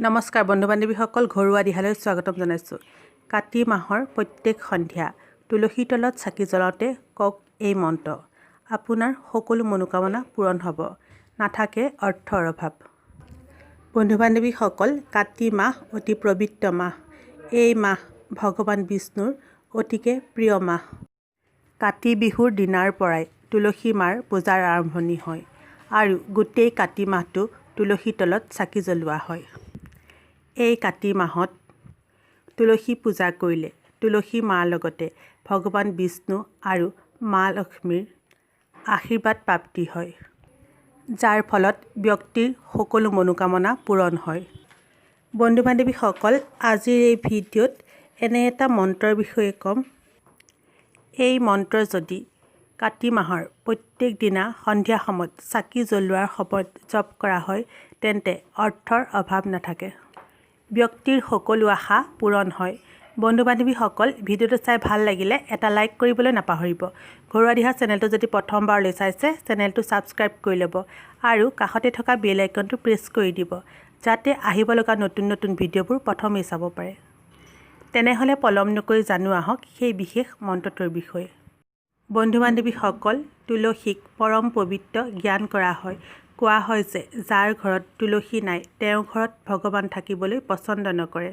নমস্কাৰ বন্ধু বান্ধৱীসকল, ঘৰুৱা দিহালৈ স্বাগতম জনাইছোঁ। কাতি মাহৰ প্ৰত্যেক সন্ধিয়া তুলসীৰ তলত চাকি জ্বলাওঁতে কওক এই মন্ত্ৰ, আপোনাৰ সকলো মনোকামনা পূৰণ হ'ব, নাথাকে অৰ্থৰ অভাৱ। বন্ধু বান্ধৱীসকল, কাতি মাহ অতি পবিত্ৰ মাহ। এই মাহ ভগৱান বিষ্ণুৰ অতিকে প্ৰিয় মাহ। কাতি বিহুৰ দিনাৰ পৰাই তুলসী মাৰ পূজাৰ আৰম্ভণি হয় আৰু গোটেই কাতি মাহটো তুলসীৰ তলত চাকি জ্বলোৱা হয়। এই কাতি মাহত তুলসী পূজা কৰিলে তুলসী মাৰ লগতে ভগৱান বিষ্ণু আৰু মা লক্ষ্মীৰ আশীৰ্বাদ প্ৰাপ্তি হয়, যাৰ ফলত ব্যক্তিৰ সকলো মনোকামনা পূৰণ হয়। বন্ধু বান্ধৱীসকল, আজিৰ এই ভিডিঅ'ত এনে এটা মন্ত্ৰৰ বিষয়ে ক'ম। এই মন্ত্ৰ যদি কাতি মাহৰ প্ৰত্যেক দিনা সন্ধিয়া সময়ত চাকি জ্বলোৱাৰ সময়ত জপ কৰা হয়, তেন্তে অৰ্থৰ অভাৱ নাথাকে, ব্যক্তিৰ সকলো আশা পূৰণ হয়। বন্ধু বান্ধৱীসকল, ভিডিঅ'টো চাই ভাল লাগিলে এটা লাইক কৰিবলৈ নাপাহৰিব। ঘৰুৱা দিহা চেনেলটো যদি প্ৰথমবাৰলৈ চাইছে, চেনেলটো ছাবস্ক্ৰাইব কৰি ল'ব আৰু কাষতে থকা বেল আইকনটো প্ৰেছ কৰি দিব, যাতে আহিব লগা নতুন নতুন ভিডিঅ'বোৰ প্ৰথমেই চাব পাৰে। তেনেহ'লে পলম নকৰি জানো আহক সেই বিশেষ মন্ত্ৰটোৰ বিষয়ে। বন্ধু বান্ধৱীসকল, তুলসীক পৰম পবিত্ৰ জ্ঞান কৰা হয়। কোৱা হয় যে যাৰ ঘৰত তুলসী নাই, তেওঁৰ ঘৰত ভগৱান থাকিবলৈ পচন্দ নকৰে।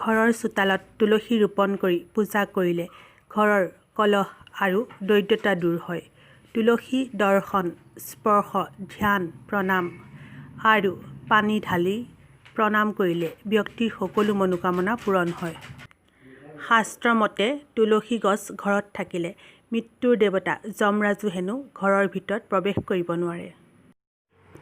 ঘৰৰ চোতালত তুলসী ৰোপণ কৰি পূজা কৰিলে ঘৰৰ কলহ আৰু দৰিদ্ৰতা দূৰ হয়। তুলসী দৰ্শন, স্পৰ্শ, ধ্যান, প্ৰণাম আৰু পানী ঢালি প্ৰণাম কৰিলে ব্যক্তিৰ সকলো মনোকামনা পূৰণ হয়। শাস্ত্ৰমতে তুলসী গছ ঘৰত থাকিলে মৃত্যুৰ দেৱতা যমৰাজো হেনো ঘৰৰ ভিতৰত প্ৰৱেশ কৰিব নোৱাৰে।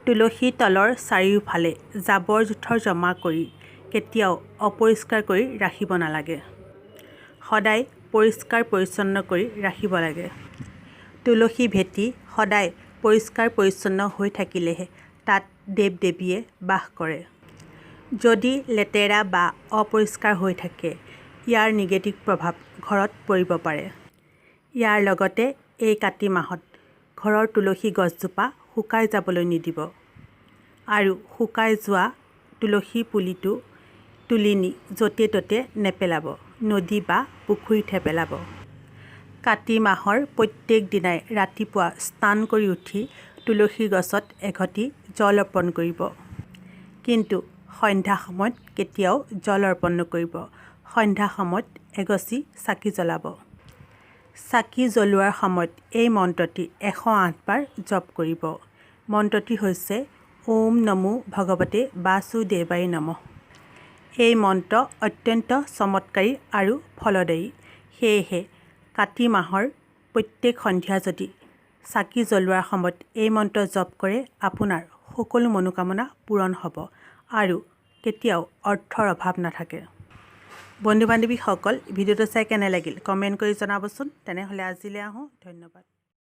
তুলসী তলৰ চাৰিওফালে জাবৰ জোঁথৰ জমা কৰি কেতিয়াও অপৰিষ্কাৰ কৰি ৰাখিব নালাগে, সদায় পৰিষ্কাৰ পৰিচ্ছন্ন কৰি ৰাখিব লাগে। তুলসী ভেটি সদায় পৰিষ্কাৰ পৰিচ্ছন্ন হৈ থাকিলেহে তাত দেৱ দেৱীয়ে বাস কৰে। যদি লেতেৰা বা অপৰিষ্কাৰ হৈ থাকে, ইয়াৰ নিগেটিভ প্ৰভাৱ ঘৰত পৰিব পাৰে। ইয়াৰ লগতে এই কাতি মাহত ঘৰৰ তুলসী গছজোপা শুকাই যাবলৈ নিদিব আৰু শুকাই যোৱা তুলসী পুলিটো তুলি নি য'তে ত'তে নেপেলাব, নদী বা পুখুৰীতহে পেলাব। কাতি মাহৰ প্ৰত্যেক দিনাই ৰাতিপুৱা স্নান কৰি উঠি তুলসী গছত এঘটি জল অৰ্পণ কৰিব, কিন্তু সন্ধ্যা সময়ত কেতিয়াও জল অৰ্পণ নকৰিব। সন্ধ্যা সময়ত এগছি চাকি জ্বলাব। চাকি জ্বলোৱাৰ সময়ত এই মন্ত্ৰটি 108 বাৰ জপ কৰিব। মন্ত্ৰটি হৈছে "ওম নমো ভগৱতে বাসুদেৱায় নমঃ"। এই মন্ত্ৰ অত্যন্ত চমৎকাৰী আৰু ফলদায়ী। সেয়েহে কাতি মাহৰ প্ৰত্যেক সন্ধিয়া যদি চাকি জ্বলোৱাৰ সময়ত এই মন্ত্ৰ জপ কৰে, আপোনাৰ সকলো মনোকামনা পূৰণ হ'ব আৰু কেতিয়াও অৰ্থৰ অভাৱ নাথাকে। বন্ধু বান্ধৱীসকল, ভিডিঅ'টো চাই কেনে লাগিল কমেণ্ট কৰি জনাবচোন। তেনেহ'লে আজিলৈ আহোঁ, ধন্যবাদ।